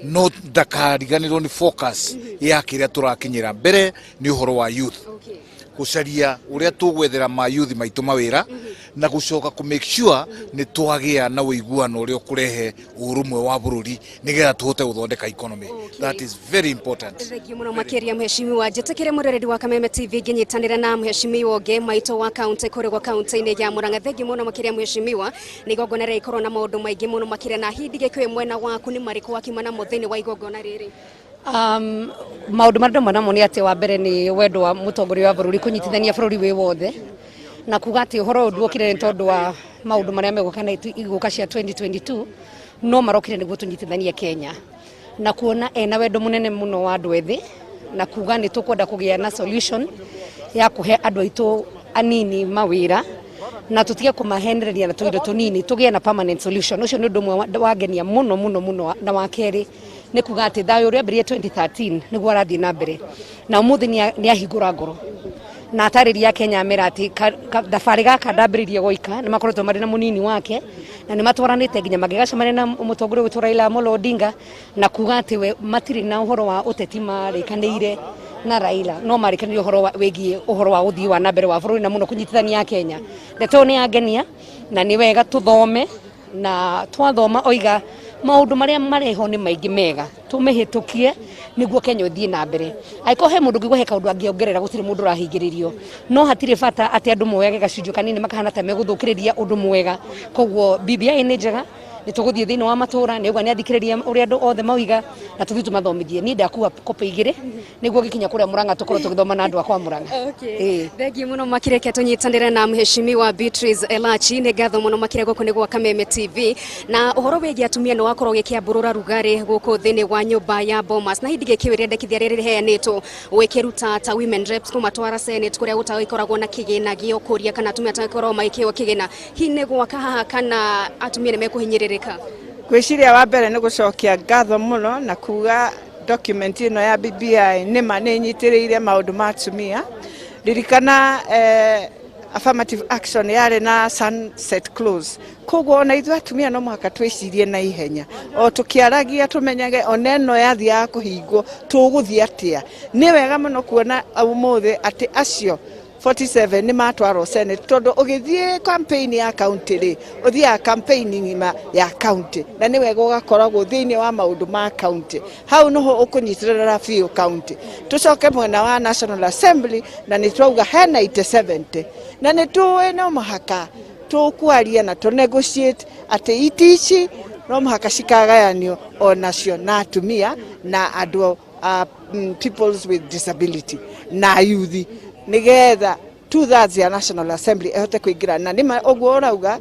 No ndakariganĩrwo nĩ focus ya kĩrĩa tũrakinyĩra mbere, nĩ ũhoro wa youth, gũcaria ũrĩa tũgwethera ma youth maitũ mawĩra, na gũcoka kũ make sure nĩ twagĩa na ũiguano ũrĩa ũkũrehe ũrũmwe wa bũrũri, nĩgetha tũhote gũthondeka economy. That is very important. Thengiũ mũno makĩria, mheshimiwa. Njĩtĩkĩre, mũrereri wa Kameme TV, ngĩnyitanĩra na mheshimiwa ũngĩ maitũ wa kaunti kũrĩ gwa kaunti-inĩ ya Murang'a. Thengiũ mũno makĩria, mheshimiwa. Nĩ igongona rĩrĩa ikorwo na maũndũ maingĩ mũno makĩria, na hindi gĩkũyũ mwena waku nĩ marĩkũ wakiuma namo thĩinĩ wa igongona rĩrĩ? Maũndũ marĩa ndauma namo nĩ atĩ wa mbere nĩ wendo wa mũtongoria wa bũrũri kũnyitithania bũrũri wĩ wothe, na kuga atĩ ũhoro ũyũ nduokire nĩ tondũ wa maũndũ marĩa megũka na igũka cia 2022, no marokire nĩguo tũnyitithanie Kenya, na kuona ena wendo mũnene mũno wa andũ ethĩ, na kuga nĩ tũkwenda kũgĩa na solution ya kũhe andũ aitũ anini mawĩra, na tũtige kũmahenereria na tũindo tũnini, tũgĩe na permanent solution. Ũcio nĩ ũndũ ũmwe wangenia mũno mũno mũno. Na wa kerĩ nĩ kuga atĩ thayũ ũrĩa ambĩrĩirie 2013 nĩguo arathiĩ na mbere, na ũmũthĩ nĩ ahingũra ngoro na atarĩria Kenya, amera atĩ thabarĩ gaka ndambĩrĩirie goika, nĩ makoretwo marĩ na mũnini wake na nĩ matwaranĩte nginya magĩgacemania na mũtongoria witũ Raila Amolo Odinga, na kuga atĩ we matirĩ na ũhoro wa ũteti marĩkanĩire na Raila, no marĩkanĩire ũhoro wĩgiĩ ũhoro wa ũthii wa na mbere wa bũrũri, na mũno kũnyitithania Kenya. Ndeto ĩyo nĩ yangenia, na nĩ wega tũthome, na twathoma oiga maũndũ marĩa mareho nĩ maingĩ mega, tũmĩhĩtũkie nĩguo Kenya ĩthiĩ na mbere. Angĩkorwo he mũndũ ũngĩigua he kaũndũ angĩongerera, gũtirĩ mũndũ ũrahingĩrĩrio, no hatirĩ bata atĩ andũ moyage gacunjĩ kanini makahana ta megũthũkĩrĩria ũndũ mwega. Koguo BBI nĩ njega, nĩ tũgũthiĩ thĩinĩ wa matũra, nĩ auga nĩ athikĩrĩria ũrĩa andũ othe mauiga, na tũthiĩ tũmathomithie. Niĩ ndakua kopĩ igĩrĩ nĩguo gĩkinya kũrĩa Mũrang'a tũkorwo tũgĩthoma na andũ akwa Mũrang'a. Ĩĩ. Thengiũ mũno makĩreke tũnyitanĩre na mheshimiwa Beatrice Elachi. Nĩ ngatho mũno makĩria. Gũkũ nĩ gwa Kameme TV, na ũhoro wĩgiĩ atumia nĩ wakorwo ũgĩkĩambũrũra rugarĩ gũkũ thĩinĩ wa nyũmba ya Bomas, na hindi gĩkĩũĩ rĩendekithia rĩrĩ rĩheanĩtwo gwĩkĩruta ta women reps kũmatwara Senate, kũrĩa gũtagĩkoragwo na kĩgĩna gĩa ũkũria, kana atumia matagĩkoragwo magĩkĩo kĩgĩna. Hihi nĩ gwaka haha kana atumia nĩ mekũhinyĩrĩrĩka? Ngwĩciria wa mbere nĩ gũcokia ngatho mũno na kuga document ĩno ya BBI nĩma nĩ ĩnyitĩrĩire maũndũ ma atumia. Ririkana affirmative action yarĩ na sunset clause, koguo ona ithuĩ atumia no mũhaka twĩcirie na ihenya o tũkĩaragia, tũmenyage ona ĩno yathiaga kũhingwo tũgũthiĩ atĩa. Nĩ wega mũno kuona ũmũthĩ atĩ acio 47 nĩ matwarwo Senate, tondũ ũgĩthiĩ campaign ya county rĩ, ũthiaga campaign ng'ima ya county, na nĩ wega ũgakoragwo thĩinĩ wa maũndũ ma county, hau nĩho ũkũnyitĩrĩra biũ county. Tũcoke mwena wa National Assembly, na nĩ twauga hena ite 70, na nĩ tũĩ no mũhaka tũkwaria na tũ negotiate atĩ iti ici no mũhaka cikagayanio onacio na atumia na andũ peoples with disability na youth, nigetha 2/3 ya National Assembly ĩhote kũingĩra. Na nĩma ũguo ũrauga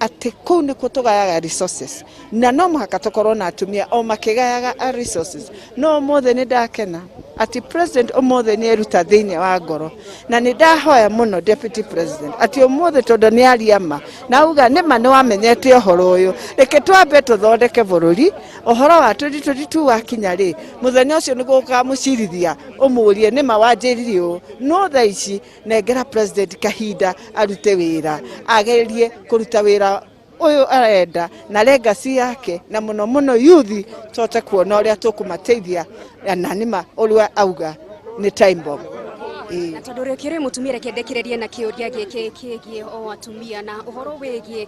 atĩ kũu nĩkuo tũgayaga resources, na no mũhaka tũkorwo na atumia o makĩgayaga a resources. No ũmũthĩ nĩ ndakena atĩ president ũmũthĩ nĩ eruta thĩinĩ wa ngoro, na nĩ ndahoya mũno deputy president atĩ ũmũthĩ, tondũ nĩ aria ma na auga nĩma nĩ wamenyete ũhoro ũyũ, reke twambe tũthondeke bũrũri. Ũhoro wa 2022 wakinya rĩ, mũthenya ũcio nĩguo ũkamũcirithia, ũmũrie nĩma wanjĩrire ũũ. No thaa ici nengera president kahinda arute wĩra, agerie kũruta wĩra ũyũ arenda na legacy yake, na mũno mũno youth, tũhote kuona ũrĩa tũkũmateithia, na nĩma ũrĩa auga nĩ time bomb. Ĩĩ. Na tondũ rĩkĩrĩ mũtumia, reke ndĩkĩrĩrie na kĩũria gĩkĩ kĩgiĩ o atumia na ũhoro wĩgiĩ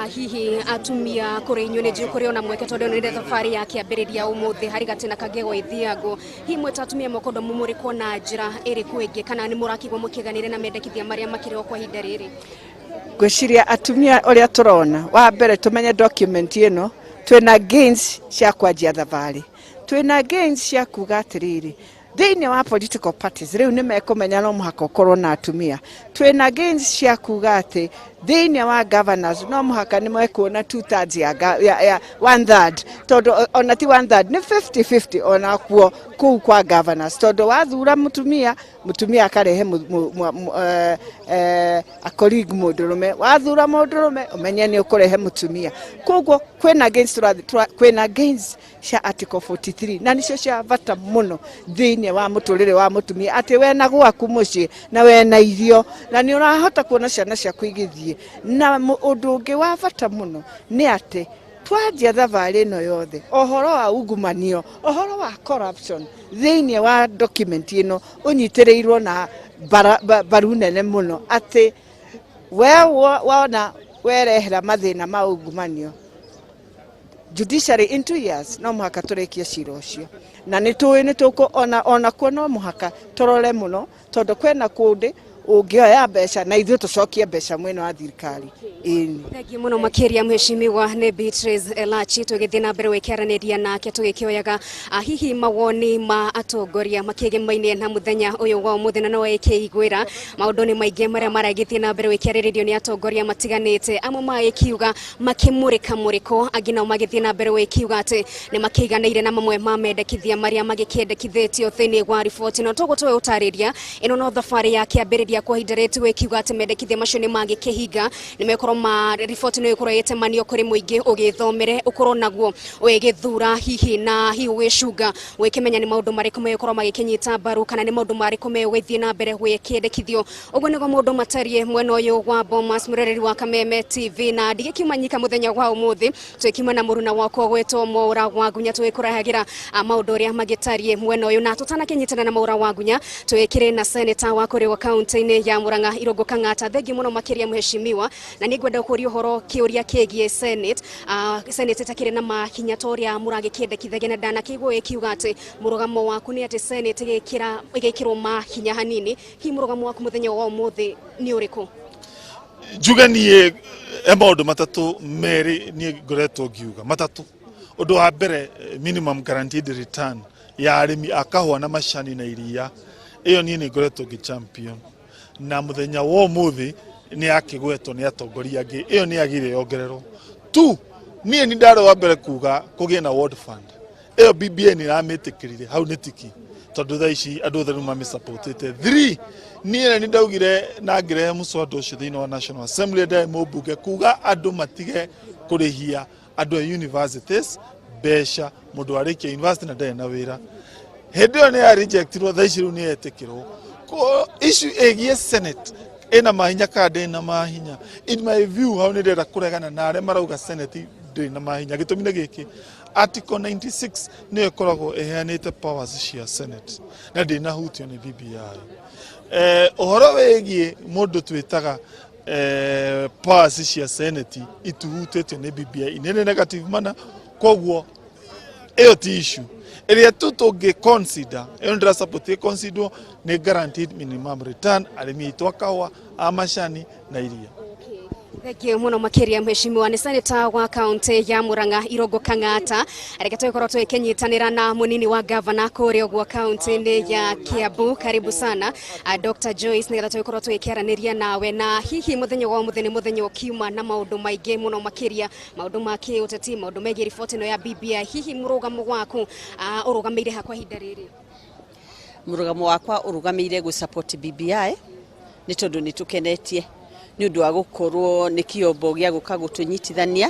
hihi atumia kũrĩ inyuĩ nĩ njũĩ kũrĩ ona mweke, tondũ ĩno nĩ thabarĩ ya kĩambĩrĩria ũmũthĩ harĩ gatĩna kangĩ gwĩthiangwo. Hihi mwĩ ta atumia mũkondo mũrĩ kuona njĩra ĩrĩkũ ĩngĩ, kana nĩ mũrakĩigua mũkĩganĩre na mendekithia marĩa makĩrĩ o kwa ihinda rĩrĩ? Ngwĩciria atumia ũrĩa tũrona, wa mbere tũmenye document ĩno twĩna gains cia kwanjia thabarĩ, twĩna gains cia kuga atĩrĩrĩ, thĩinĩ wa political parties rĩu nĩ mekũmenya no mũhaka ũkorwo na atumia. Twĩna gains cia kuga atĩ thĩinĩ wa governors no mũhaka nĩ mekuona 2/3 ya 1/3, tondũ ona ti 1/3, nĩ 50-50 ona kuo kũu kwa governors, tondũ wathura mũtumia, mũtumia akarehe a colleague mũndũrũme, wathura mũndũrũme ũmenye nĩ ũkũrehe mũtumia. Koguo kwĩna gains, kwĩna gains cia article 43, na nicio cia bata mũno thĩinĩ wa mũtũrĩre wa mũtumia, atĩ wena gwaku mũciĩ na wena irio na nĩ ũrahota kuona ciana ciaku igĩthiĩ. Na ũndũ ũngĩ wa bata mũno nĩ atĩ Twanjia thabarĩ ĩno yothe, ũhoro wa ungumanio, ũhoro wa corruption thĩinĩ wa document ĩno ũnyitĩrĩirwo na mbaru nene mũno, atĩ we wona werehera mathĩna ma ungumanio, judiciary in 2 years no mũhaka tũrĩkie cira ũcio. Na nĩ tũĩ nĩ tũkũ ona kuo no mũhaka tũrore mũno, tondũ kwĩna kũndĩ ũngĩoya mbeca na ithuĩ tũcokie mbeca mwena wa thirikari. Ĩni. Thengiũ mũno makĩria, mheshimiwa nĩ Beatrice Elachi. Tũgĩthiĩ na mbere gwĩkĩaranĩria nake, tũgĩkĩoyaga hihi mawoni ma atongoria makĩgemaine na mũthenya ũyũ wa ũmũthĩ, na no ĩkĩiguĩra maũndũ nĩ maingĩ marĩa maragĩthiĩ na mbere gwĩkĩarĩrĩrio nĩ atongoria matiganĩte, amwe magĩkiuga makĩmũrĩka mũrĩko, angĩ nao magĩthiĩ na mbere gwĩkiuga atĩ nĩ makĩiganĩire na mamwe ma mendekithia marĩa magĩkĩendekithĩtio thĩinĩ wa riboti. No toguo tũwe ũtarĩria, ĩno no thabarĩ ya kĩambĩrĩria kwa ihinda rĩrĩ, gwĩkiuga atĩ mendekithia macio nĩ magĩkĩhinga, nĩ mekorwo ma riboti nĩ ĩkorwo ĩgĩtemanio kũrĩ mũingĩ, ũgĩthomere ũkorwo naguo ũgĩgĩthura hihi na hihi ũgĩcunga ũgĩkĩmenya nĩ maũndũ marĩkũ megũkorwo magĩkĩnyita mbaru kana nĩ maũndũ marĩkũ megũgĩthiĩ na mbere gwĩkĩendekithio. Ũguo nĩguo maũndũ matariĩ mwena ũyũ wa Bomas, mũrereri wa Kameme TV, na ndigĩkiuma nyika mũthenya wa ũmũthĩ, twĩkiuma na mũruna wakwa gwĩtwo Mwaũra wa Ngunya, tũgĩkũrehagĩra maũndũ ũrĩa magĩtariĩ mwena ũyũ. Na tũtanakĩnyitana na Mwaũra wa Ngunya, twĩkĩrĩ na seneta wa kũrĩa kaunti-inĩ ya Murang'a, Irũngũ Kang'ata. Thengiũ mũno makĩria, mheshimiwa, na nĩ ngwenda kũria ũhoro kĩũria kĩgiĩ Senate. Senate ĩtakĩrĩ na mahinya ta ũrĩa mũragĩkĩendekithagia, na ndanakĩigua ĩkiuga atĩ mũrũgamo waku nĩ atĩ Senate ĩgĩkĩrwo mahinya hanini. Hihi mũrũgamo waku mũthenya wa ũmũthĩ nĩ ũrĩkũ? Njuge niĩ he maũndũ matatũ merĩ niĩ ngoretwo ngiuga matatũ. Ũndũ wa mbere, minimum guaranteed return ya arĩmi a kahũa na macani na iria, ĩyo niĩ nĩ ngoretwo ngĩ champion, na mũthenya wa ũmũthĩ nĩ yakĩgwetwo nĩ atongoria angĩ, ĩyo nĩ yagĩrĩire yongererwo tu. Niĩ nĩ ndarĩ wa mbere kuga kũgĩe na ward fund, ĩyo BBI nĩ ĩramĩtĩkĩrire, hau nĩ tiki, tondũ thaa ici andũ othe nĩ mamĩsupportĩte. Three, niĩ nĩ ndaugire na ngĩrehe mũswada ũcio thĩinĩ wa National Assembly ndarĩ mũmbunge, kuga andũ matige kũrĩhia andũ a universities mbeca, mũndũ warĩkia university na ndarĩ na wĩra. Hĩndĩ ĩyo nĩ ya rejectirwo, thaa ici rĩu nĩ yetĩkĩrwo. Issue ĩgiĩ Senate ĩna mahinya kana ndĩrĩ na mahinya, in my view, hau nĩ ndĩrenda kũregana na arĩa marauga Senate ndĩrĩ na mahinya. Gĩtũmi nĩ gĩkĩ: Article 96 nĩyo ĩkoragwo ĩheanĩte powers cia Senate na ndĩnahutio nĩ BBI. Ũhoro wĩgiĩ mũndũ twĩtaga powers cia Senate ituhutĩtio nĩ BBI in any negative manner, koguo ĩyo ti issue. Ĩrĩa tu tũngĩ consider, ĩyo ndĩra support ĩ consider, nĩ guaranteed minimum return arĩmi aitũ a kahũa, a macani na iria. Thengiũ mũno makĩria, mheshimiwa nĩ seneta wa kaunti ya Murang'a, Irũngũ Kang'ata. Reke tũgĩkorwo tũgĩkĩnyitanĩra na mũnini wa gavana kũrĩa ũguo kaunti-inĩ ya Kiambu. Karibu sana, Dr. Joyce, nĩgetha tũgĩkorwo tũgĩkĩaranĩria nawe, na hihi mũthenya wa ũmũthĩ nĩ mũthenya ũkiuma na maũndũ maingĩ mũno makĩria, maũndũ ma kĩũteti, maũndũ megiĩ riboti ĩno ya BBI. Hihi mũrũgamo waku ũrũgamĩire ha kwa ihinda rĩrĩ? Mũrũgamo wakwa ũrũgamĩire gũ support BBI, nĩ tondũ nĩ tũkenetie nĩ ũndũ wa gũkorwo nĩ kĩombo gĩa gũka gũtũnyitithania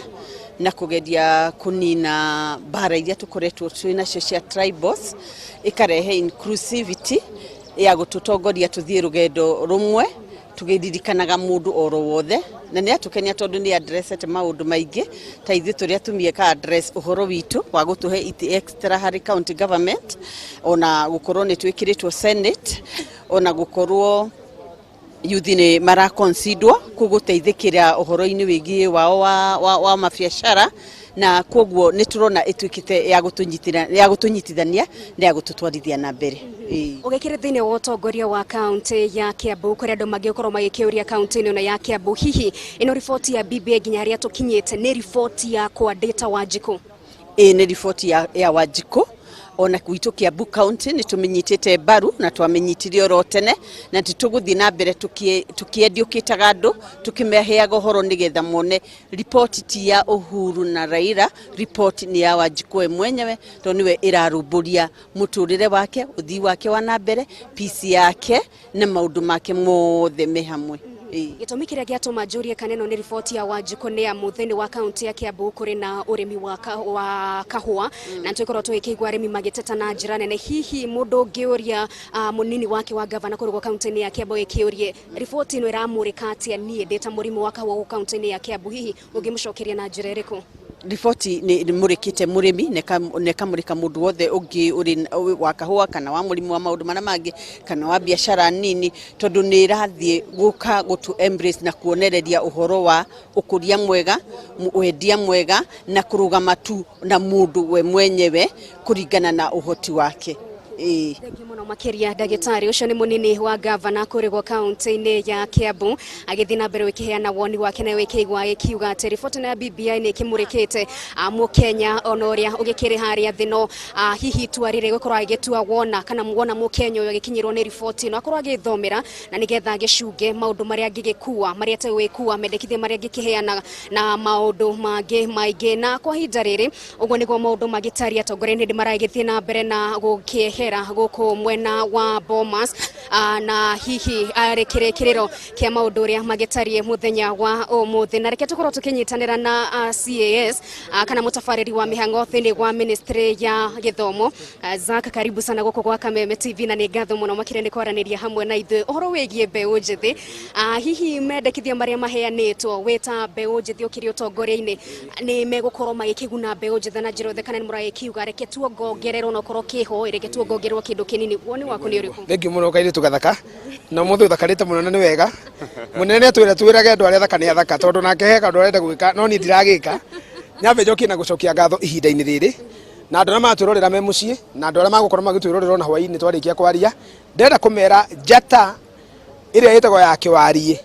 na kũgeria kũnina mbara iria tũkoretwo twĩ nacio cia tribals, ĩkarehe inclusivity ya gũtũtongoria tũthiĩ rũgendo rũmwe tũgĩririkanaga mũndũ oro wothe. Na nĩ atũkenia tondũ nĩ addressete maũndũ maingĩ ta ithuĩ tũrĩ atumia, ka address ũhoro witũ wa gũtũhe itĩ extra harĩ county government, ona gũkorwo nĩ twĩkĩrĩtwo Senate, ona gũkorwo youth nĩ maraconsiderwo kũgũteithĩkĩra ũhoro-inĩ wĩgiĩ wao wa mabiacara. Na koguo nĩ tũrona ĩtuĩkĩte ya gũtũnyitithania na ya gũtũtwarithia na mbere. Ĩĩ. Ũgĩkĩrĩ thĩinĩ wa ũtongoria wa kaunti ya Kiambu, kũrĩa andũ mangĩkorwo magĩkĩũria kaunti-inĩ ĩno ya Kiambu, hihi ĩno riboti ya BBI nginya harĩa tũkinyĩte nĩ riboti ya kwandĩta Wanjikũ? Ĩĩ, nĩ riboti ya Wanjikũ. Ona gwitũ Kiambu County nĩ tũmĩnyitĩte mbaru na twamĩnyitire oro tene, na nĩ tũgũthiĩ na mbere tũkĩendiũkĩtaga andũ, tũkĩmaheaga ũhoro nĩgetha mone riboti ti ya Uhuru na Raila, riboti nĩ ya Wanjikũ we mwenyewe, tondũ nĩwe ĩrarũmbũria mũtũrĩre wake, ũthii wake wa na mbere, peace yake na maũndũ make mothe me hamwe. Ĩĩ. Gĩtũmi kĩrĩa gĩatũma njũrie kana ĩno nĩ riboti ya Wanjikũ nĩ amu thĩinĩ wa kaunti ya Kiambu kũrĩ na ũrĩmi wa kahũa, na nĩtũgĩkorwo tũgĩkĩigua arĩmi magĩteta na njĩra nene. Hihi mũndũ ũngĩũria mũnini wake wa gavana kũrĩa kaunti-inĩ ya Kiambu ĩkĩũrie riboti ĩno ĩramũrĩka atĩa, niĩ ndĩ ta mũrĩmi wa kahũa gũkũ kaunti-inĩ ya Kiambu, hihi ũngĩmũcokeria na njĩra ĩrĩkũ? Riboti nĩ mũrĩkĩte mũrĩmi na ĩkamũrĩka mũndũ wothe ũngĩ ũrĩ wa kahũa kana wa mũrĩmi wa maũndũ marĩa mangĩ kana wa biacara nini, tondũ nĩ ĩrathiĩ gũka gũtũ embrace na kuonereria ũhoro wa ũkũria mwega, wendia mwega na kũrũgama tu na mũndũ we mwenyewe kũringana na ũhoti wake. Thengiũ mũno makĩria ndagĩtarĩ. Ũcio nĩ mũnini wa gavana kũrĩgwo kaunti-inĩ ya Kiambu agĩthiĩ na mbere gũkĩheana woni wake na wĩkĩigua agĩkiuga atĩ riboti ĩno ya BBI nĩ ĩkĩmũrĩkĩte mũkenya ona ũrĩa ũgĩkĩrĩ harĩa thĩ, no hihi itua rĩrĩ gũkorwo agĩgĩtua wona kana wona mũkenya ũyũ agĩkinyĩrwo nĩ riboti ĩno akorwo agĩthomera na nĩgetha agĩcunge maũndũ marĩa angĩgĩkua, marĩa ategũgĩkua, mendekithia marĩa angĩkĩheana na maũndũ mangĩ maingĩ. Na kwa ihinda rĩrĩ ũguo nĩguo maũndũ magĩtariĩ. Atongoria nĩ hĩndĩ maragĩthiĩ na mbere na gũkĩehera gũkũ mwena wa Bomas, na hihi arĩ kĩrĩkĩrĩro kĩa maũndũ ũrĩa magĩtariĩ mũthenya wa ũmũthĩ. Na reke tũkorwo tũkĩnyitanĩra na CAS kana mũtabarĩri wa mĩhang'o thĩinĩ wa ministry ya gĩthomo. Zack, karibu sana gũkũ gwa Kameme TV na nĩ ngatho mũno makĩria nĩ kwaranĩria hamwe na ithuĩ ũhoro wĩgiĩ mbeũ njĩthĩ. Hihi mendekithia marĩa maheanĩtwo wĩ ta mbeũ njĩthĩ ũkĩrĩ ũtongoria-inĩ nĩ megũkorwo magĩkĩguna mbeũ njĩthĩ na njĩra yothe, kana nĩ mũragĩkiuga reke tuongongererwo onokorwo kĩho, reke tuongongererwo kĩndũ kĩnini? Woni waku nĩ ũrĩkũ? Thengiũ mũno kairĩtu gathaka, na ũmũthĩ ũthakarĩte mũno na nĩ wega mũnene nĩ atwĩra twĩrage andũ arĩa athaka nĩ athaka, tondũ nake he kaũndũ arenda gwĩka no niĩ ndiragĩka. Nyambe njokie na gũcokia ngatho ihinda-inĩ rĩrĩ na andũ arĩa maratwĩrorera me mũciĩ na andũ arĩa magũkorwo magĩtwĩrorera ona hwaĩ-inĩ twarĩkia kwaria. Ndĩrenda kũmera njata ĩrĩa ĩtagwo ya kĩwariĩ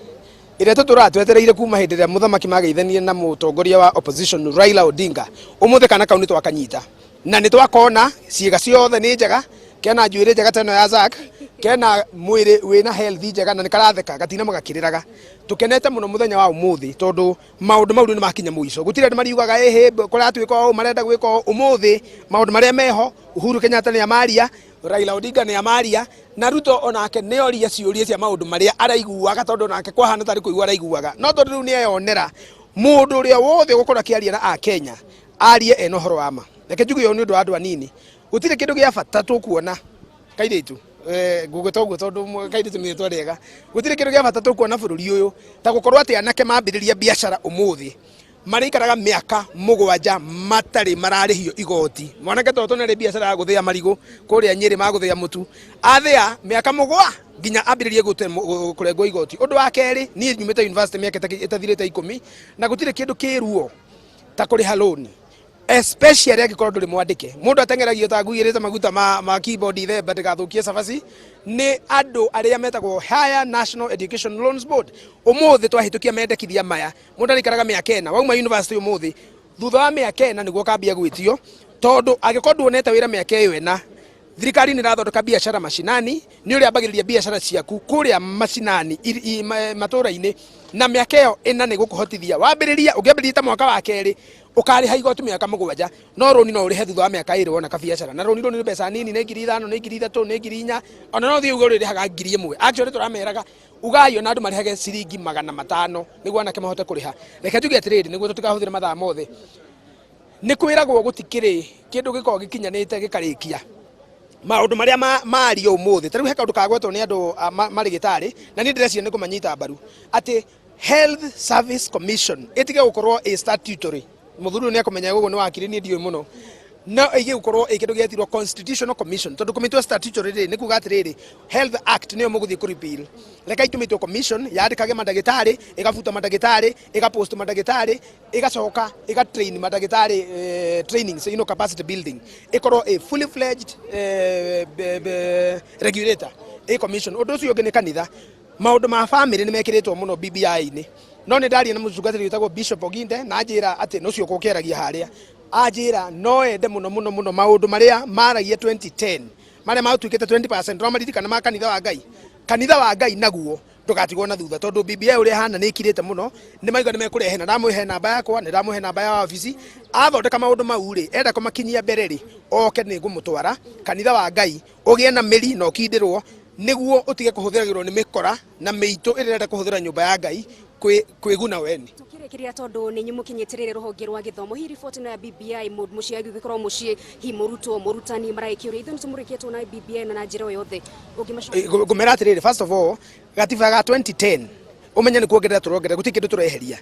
ĩrĩa tũtũraga twetereire kuma hĩndĩ ĩrĩa mũthamaki mageithanirie na mũtongoria wa opposition Raila Odinga. Ũmũthĩ kana kau nĩ twakanyita na nĩ twakona ciĩga ciothe nĩ njega, kena njuĩrĩ njega ta ĩno ya Zack, kena mwĩrĩ wĩna health njega na nĩ karatheka gatina magakĩrĩraga. Tũkenete mũno mũthenya wa ũmũthĩ tondũ maũndũ mau rĩu nĩ makinya mũico. Gũtirĩ andũ mariugaga ĩhĩ kũratuĩka ũũ, marenda gwĩka ũũ. Ũmũthĩ maũndũ marĩa meho, Uhuru Kenyatta nĩ amaria, Raila Odinga nĩ amaria, na Ruto onake nĩ oria ciũria cia maũndũ marĩa araiguaga, tondũ onake kwahana tarĩ kũigua araiguaga, no tondũ rĩu nĩ eyonera mũndũ ũrĩa wothe ũgũkorwo akĩaria na akenya arie ena ũhoro wa ma. Reke njuge ũũ nĩ ũndũ wa andũ anini, gũtirĩ kĩndũ gĩa bata tũkuona kairĩtu, ngũgwĩta ũguo tondũ kairĩtu nĩ rĩtwa rĩega. Gũtirĩ kĩndũ gĩa bata tũkuona bũrũri ũyũ ta gũkorwo atĩ anake mambĩrĩria biacara ũmũthĩ marĩikaraga mĩaka 7 matarĩ mararĩhio igoti. Mwanake tondũ nĩ biacara ya gũthĩa marigũ kũrĩa Nyĩrĩ, magũthĩa mũtu, athĩa mĩaka 7 nginya ambĩrĩrie kũrengwo igoti. Ũndũ wa kerĩ, niĩ nyumĩte university mĩaka ĩtathirĩte 10 na gũtirĩ kĩndũ kĩruo ta kũrĩha loan, especially angĩkorwo ndũrĩ mwandĩke. Mũndũ ateng'eragio ta ngui ĩrĩte maguta ma keyboard ithemba ndĩgathũkie cabaci nĩ andũ arĩa metagwo Higher National Education Loans Board. Ũmũthĩ twahĩtũkia mendekithia maya, mũndũ arĩikaraga mĩaka 4 wauma university ũmũthĩ, thutha wa mĩaka 4 nĩguo ũkambia gwĩtio, tondũ angĩkorwo nduonete wĩra mĩaka ĩyo 4, thirikari nĩ ĩrathondeka biacara macinani, nĩ ũrĩambagĩrĩria biacara ciaku kũrĩa macinani matũũra-inĩ, na mĩaka ĩyo 4 nĩ gũkũhotithia wambĩrĩria. Ũngĩambĩrĩria ta mwaka wa kerĩ ũkarĩha igoti mĩaka 7, no rũni no ũrĩhe thutha wa mĩaka 2 wona kabiacara. Na rũni rũu nĩ mbeca nini, nĩ 5,000, nĩ 3,000, nĩ 4,000, ona no ũthiĩ uge ũrĩrĩhaga 1,000. Actually tũrameraga ugai ona andũ marĩhage ciringi 500 nĩguo anake mahote kũrĩha. Reke njuge atĩrĩrĩ, nĩguo tũtikahũthĩre mathaa mothe, nĩ kwĩragwo gũtikĩrĩ kĩndũ gĩkoragwo gĩkinyanĩte gĩkarĩkia maũndũ marĩa mario ũmũthĩ. Ta rĩu he kaũndũ kagwetwo nĩ andũ marĩ gĩtarĩ, na niĩ ndĩreciria nĩ kũmanyita mbaru atĩ Health Service Commission ĩtige gũkorwo ĩ statutory. Mũthuri ũyũ nĩ akũmenya ũguo nĩ wakiri, niĩ ndiũĩ mũno, no ĩige gũkorwo ĩ kĩndũ gĩetirwo Constitutional Commission, tondũ kũmĩtua statutory rĩ nĩ kuga atĩrĩrĩ, Health Act nĩyo mũgũthiĩ kũ repeal. Reke itũmĩtwo commission yandĩkage mandagĩtarĩ, ĩgabuta mandagĩtarĩ, ĩgapost mandagĩtarĩ, ĩgacoka ĩgatrain mandagĩtarĩ, trainings, capacity building, ĩkorwo ĩ fully fledged regulator ĩ commission. Ũndũ ũcio ũngĩ nĩ kanitha, maũndũ ma family nĩ mekĩrĩtwo mũno BBI-inĩ, no nĩ ndaria na mũtungatĩri wĩtagwo Bishop Oginde na anjĩra atĩ ũcio ũkũkĩaragia harĩa, anjĩra no ende mũno mũno mũno maũndũ marĩa maragia 2010 marĩa matuĩkĩte 20% no maririkana ma kanitha wa Ngai. Kanitha wa Ngai naguo ndũgatigwo na thutha, tondũ BBI ũrĩa hana nĩ ĩkirĩte mũno, nĩ maigua nĩ mekũrehe, na ndamũhe namba yakwa, nĩ ndamũhe namba ya wabici. Athondeka maũndũ mau rĩ, enda kũmakinyia mbere rĩ, oke nĩ ngũmũtwara kanitha wa Ngai ũgĩe na mĩri na ũkindĩrwo, nĩguo ũtige kũhũthĩragĩrwo nĩ mĩkora na mĩitũ ĩrĩa ĩrenda kũhũthĩra nyũmba ya Ngai kwĩguna weni. Tukĩrĩkĩrĩria, tondũ nĩ inyuĩ mũkinyĩtĩrĩire rũhonge rwa gĩthomo, hihi riboti ĩno ya BBI mũciĩ agĩkorwo mũciĩ hihi mũrutwo mũrutani maragĩkĩũria ithuĩ nĩ tũmũrĩkĩtwo na BBI na njĩra o yothe, ũngĩmacokia? Ngũmera atĩrĩrĩ, first of all, gatiba ga 2010 ũmenye nĩ kuongerera tũrongerera, gũtirĩ kĩndũ tũreheria.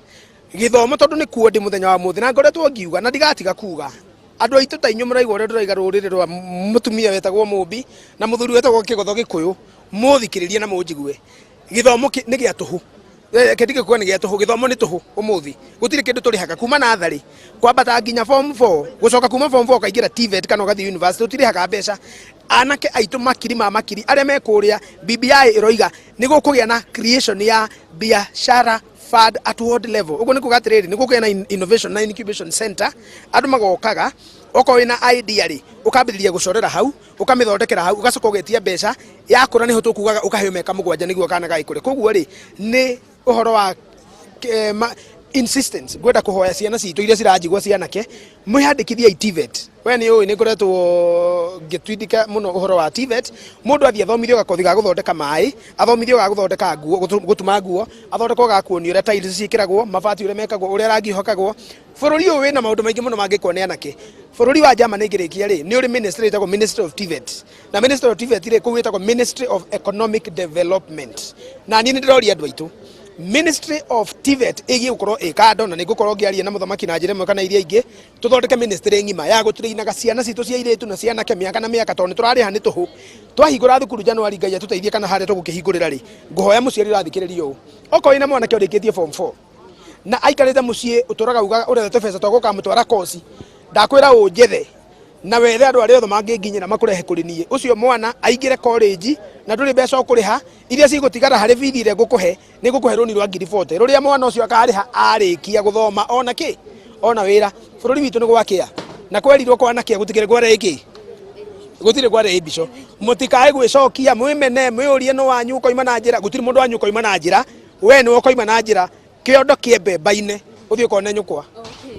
Gĩthomo tondũ nĩ kuo ndĩ mũthenya wa mũthĩ na ngoretwo ngiuga na ndigatiga kuga. Andũ aitũ ta inyuĩ mũraigua ũrĩa ndĩraiga rũrĩrĩ rwa mũtumia wetagwo Mũmbi na mũthuri wetagwo Kĩgotho Gĩkũyũ, mũthikĩrĩrie na mũnjigue. Gĩthomo nĩ gĩa tũhũ. Kĩndũ gĩkuo nĩ gĩa tũhũ, gĩthomo nĩ tũhũ ũmũthĩ. Gũtirĩ kĩndũ tũrĩhaga kuma natharĩ kwambata nginya form 4, gũcoka kuma form 4 ũkaingĩra TVET kana ũgathiĩ university, tũtirĩhaga mbeca. Anake aitũ makiri ma makiri arĩa me kũrĩa BBI ĩroiga nĩ gũkũgĩa na creation ya biashara fund at world level. Ũguo nĩ kuga atĩrĩrĩ, nĩ gũkũgĩa na innovation na incubation center, andũ magokaga okorwo wĩna idea rĩ, ũkambĩrĩria gũcorera hau, ũkamĩthondekera hau, ũgacoka ũgetia mbeca yakũra, nĩho tũkugaga ũkaheo mĩaka 7 nĩguo kana gagĩkũre. Koguo rĩ, nĩ ũhoro wa insistence ngwenda kũhoya ciana citũ iria ciranjigua cianake mwĩhandĩkithie TVET. We nĩ ũĩ nĩ ngoretwo ngĩtwindĩka mũno ũhoro wa TVET. Mũndũ athiĩ athomithio gakothi ga gũthondeka maĩ, athomithio ga gũthondeka nguo, gũtuma nguo, athondekwo ga kuonio ũrĩa tiles ciĩkĩragwo, mabati ũrĩa mekagwo, ũrĩa rangi ũhakagwo. Bũrũri ũyũ wĩna maũndũ maingĩ mũno mangĩkwo nĩ anake. Bũrũri wa Germany ngĩrĩkia rĩ, nĩ ũrĩ ministry ĩtagwo Ministry of TVET. Na Ministry of TVET rĩ, kũu ĩtagwo Ministry of Economic Development. Na niĩ nĩ ndĩroria andũ aitũ, Ministry of TVET ĩgiĩ gũkorwo ĩ kando, na nĩ ngũkorwo ngĩaria na mũthamaki na njĩra ĩmwe kana iria ingĩ, tũthondeke ministry ng'ima ya gũtũrĩinaga ciana citũ cia airĩtu na cianake mĩaka na mĩaka, tondũ nĩ tũrarĩha nĩ tũhũ. Twahingũra thukuru Januari, Ngai atũteithie kana harĩa tũgũkĩhingũrĩra rĩ, ngũhoya mũciari ũrathikĩrĩria ũũ, okorwo wĩna mwanake ũrĩkĩtie form 4 na aikarĩte mũciĩ ũtũraga ugaga ũrethete beca twa gũkamũtwara koci, ndakwĩra ũnjethe na wethe andũ arĩa othe mangĩnginyĩra makũrehe kũrĩ niĩ. Ũcio mwana aingĩre college na ndũrĩ mbeca ũkũrĩha, iria cigũtigara harĩ bithi ĩrĩa ngũkũhe, nĩ ngũkũhe rũni rwa ngiri 40 rũrĩa mwana ũcio akarĩha arĩkia gũthoma ona kĩ ona wĩra. Bũrũri witũ nĩ gwakĩa na kwerirwo kwanakĩa gũtikĩrĩ kware ĩkĩ gũtirĩ kware ĩmbico. Mũtikae gwĩcokia mwĩmene mwĩũrie nũ wanyu ũkoima na njĩra. Gũtirĩ mũndũ wanyu ũkoima na njĩra, we nĩwe ũkoima na njĩra. Kĩondo kĩe mbemba-inĩ ũthiĩ ũkone nyũkwa.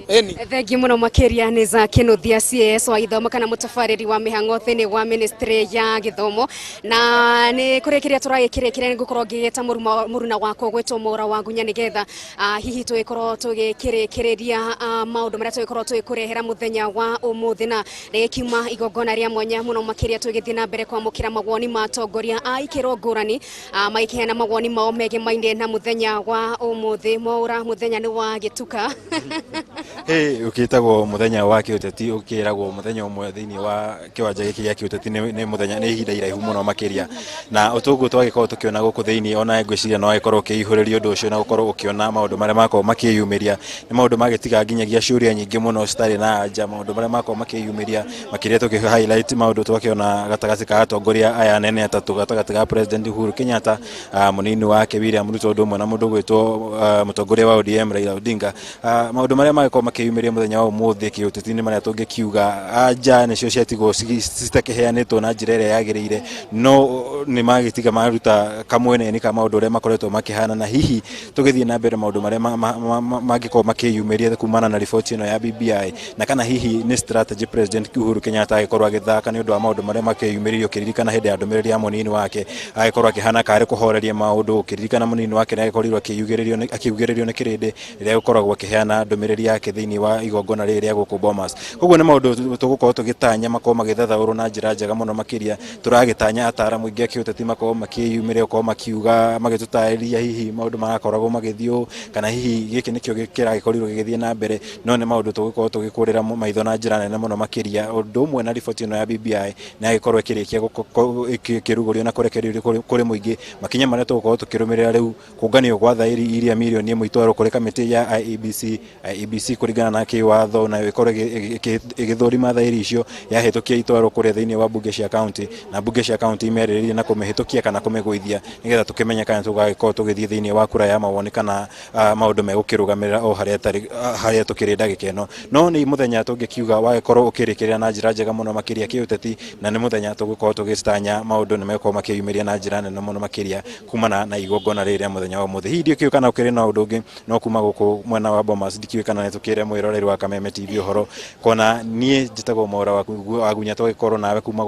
Ĩni Thengiũ mũno makĩria nĩ za Kĩnuthia CS wa gĩthomo kana mũtabarĩri wa mĩhang'o thĩinĩ wa ministry ya gĩthomo. Na nĩ kũrĩkĩria tũragĩkĩrĩkĩria, nĩ ngũkorwo ngĩgĩta mũruna wakwa gwĩtwo Mwaura wa Ngunya nĩgetha hihi tũgĩkorwo tũgĩkĩrĩkĩrĩria maũndũ marĩa tũgĩkorwo tũgĩkũrehera mũthenya wa ũmũthĩ. Na rĩgĩkiuma igongona rĩa mwanya mũno makĩria, tũgĩthiĩ na mbere kwamũkĩra mawoni ma atongoria a ikĩro ngũrani magĩkĩheana mawoni mao megemaine na mũthenya wa ũmũthĩ. Mwaura, mũthenya nĩ wa gĩtuka. Hey, ũkĩtagwo mũthenya wa kĩũteti, ũkĩragwo mũthenya ũmwe thĩinĩ wa kĩwanja gĩkĩ gĩa kĩũteti nĩ mũthenya, nĩ ihinda iraihu mũno makĩria. Na ũtũguo twagĩkorwo tũkĩona gũkũ thĩinĩ, ona ngwĩciria no agĩkorwo ũkĩihũrĩria ũndũ ũcio na gũkorwo ũkĩona maũndũ marĩa makorwo makĩyumĩria nĩ maũndũ magĩtiga nginyagia ciũria nyingĩ mũno citarĩ na anja. Maũndũ marĩa makorwo makĩyumĩria makĩria tũkĩ highlight maũndũ twakĩona gatagatĩ ka atongoria aya anene atatũ, gatagatĩ ga President Uhuru Kenyatta, mũnini wake William Ruto, ũndũ ũmwe na mũndũ ũgwĩtwo mũtongoria wa ODM Raila Odinga. Maũndũ marĩa magĩkorwo makĩyumĩria mũthenya wa ũmũthĩ kĩũteti-inĩ marĩa tũngĩkiuga anja nĩcio ciatigwo citakĩheanĩtwo na njĩra ĩrĩa yagĩrĩire, no nĩ magĩtiga maruta kamwene-inĩ ka maũndũ ũrĩa makoretwo makĩhana, na hihi tũgĩthiĩ na mbere maũndũ marĩa mangĩkorwo makĩyumĩria kumana na riboti ĩno ya BBI, na kana hihi nĩ strategy President Uhuru Kenyatta agĩkorwo agĩthaka nĩ ũndũ wa maũndũ marĩa makĩyumĩririe. Ũkĩririkana hĩndĩ ya ndũmĩrĩri ya mũnini wake agĩkorwo akĩhana karĩ kũhoreria maũndũ, ũkĩririkana mũnini wake nĩ agĩkorirwo akiugĩrĩrio nĩ kĩrĩndĩ rĩrĩa gũkoragwo akĩheana ndũmĩrĩri yake thĩinĩ wa igongona rĩrĩ rĩa gũkũ Bomas. Koguo nĩ maũndũ tũgũkorwo tũgĩtanya makorwo magĩthathaũrwo na njĩra njega mũno makĩria. Tũragĩtanya ataaramu aingĩ a kĩũteti makorwo makĩyumĩria gũkorwo makiuga magĩtũtarĩria hihi maũndũ marakoragwo magĩthiĩ ũũ, kana hihi gĩkĩ nĩkĩo kĩragĩkorirwo gĩgĩthiĩ na mbere. No nĩ maũndũ tũgũkorwo tũgĩkũrĩra maitho na njĩra nene mũno makĩria. Ũndũ ũmwe na riboti ĩno ya BBI nĩ yagĩkorwo ĩkĩrĩkia ĩkĩrugũrio na kũrekererio kũrĩ mũingĩ. Makinya marĩa tũgũkorwo tũkĩrũmĩrĩra rĩu, kũnganio gwa thaĩri iria mirioni 1 itwarwo kũrĩ kamĩtĩ ya IEBC. IEBC kũringana na kĩwatho nayo ĩkorwo ĩgĩthũrima thaĩri icio, yahĩtũkia itwarwo kũrĩa thĩinĩ wa mbunge cia kaunti, na mbunge cia kaunti imerĩrĩrie na kũmĩhĩtũkia kana kũmĩgũithia, nĩgetha tũkĩmenye kana tũgagĩkorwo tũgĩthiĩ thĩinĩ wa kura ya mawoni kana maũndũ megũkĩrũgamĩrĩra o harĩa harĩa tũkĩrĩ ndagĩka ĩno. No nĩ mũthenya tũngĩkiuga wagĩkorwo ũkĩrĩkĩrĩra na njĩra njega mũno makĩria kĩũteti, na nĩ mũthenya tũgũkorwo tũgĩtanya maũndũ nĩ megũkorwo makĩyumĩria na njĩra nene mũno makĩria kumana na igongona rĩrĩ rĩa mũthenya wa ũmũthĩ. Hihi ndiũkĩũĩ kana ũkĩrĩ na ũndũ ũngĩ, no kuma gũkũ mwena wa Bomas ndikĩũĩ kana nĩ tũkĩre mwĩroreri wa Kameme TV ũhoro. Kona niĩ njĩtagwo Mwaura wa Gunya, tũgĩkorwo nawe kuma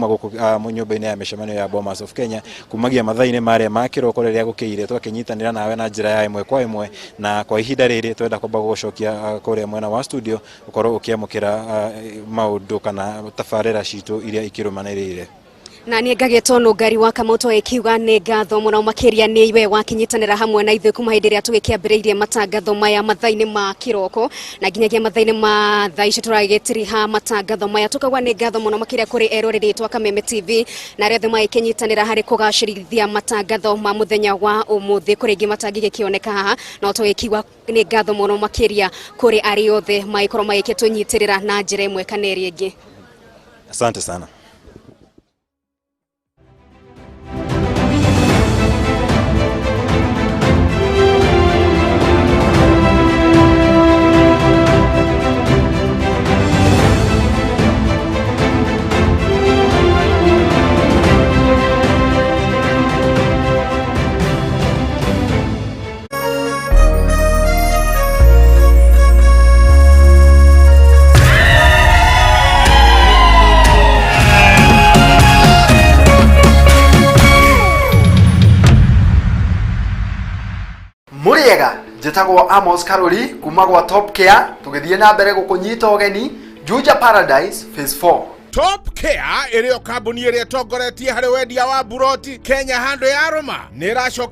gũkũ nyũmba-inĩ ya mĩcemanio ya Bomas of Kenya kumagia mathaa-inĩ marĩa ma kĩroko rĩrĩa gũkĩire, twakĩnyitanĩra nawe na njĩra ya ĩmwe kwa ĩmwe. Na kwa ihinda rĩrĩ twenda kwamba gũgũcokia kũrĩa mwena wa studio ũkorwo ũkĩamũkĩra maũndũ kana tabarĩra citũ iria ikĩrũmanĩrĩire. Na niĩ ngagĩtwo Nũngari wa Kamau ĩkiuga nĩ ngatho mũno makĩria nĩ iwe wakinyitanĩra hamwe na ithuĩ kuma hĩndĩ ĩrĩa tũgĩkĩambĩrĩirie matangatho maya mathaa-inĩ ma kĩroko na nginyagia mathaa-inĩ ma thaa ici tũragĩtiriha matangatho maya. Tukauga nĩ ngatho mũno makĩria kũrĩ eroreri aitũ a Kameme TV na arĩa othe magĩkĩnyitanĩra harĩ kũgacĩrithia matangatho ma mũthenya wa ũmũthĩ. Kũrĩ ingĩ matangĩgĩkĩoneka haha, no tũgĩkiuga nĩ ngatho mũno makĩria kũrĩ arĩa othe magĩkorwo magĩkĩtũnyitĩrĩra na njĩra ĩmwe kana ĩrĩa ĩngĩ. Asante sana. Mũrĩega, njĩtagwo Amos Karori kuma gwa Top Care, tũgĩthiĩ na mbere gũkũnyita ũgeni Juja Paradise Phase 4. Top Care ĩrĩ o kambuni ĩrĩa ĩtongoretie harĩ wendia wa buroti Kenya handũ ya rũma nĩ ĩracoka.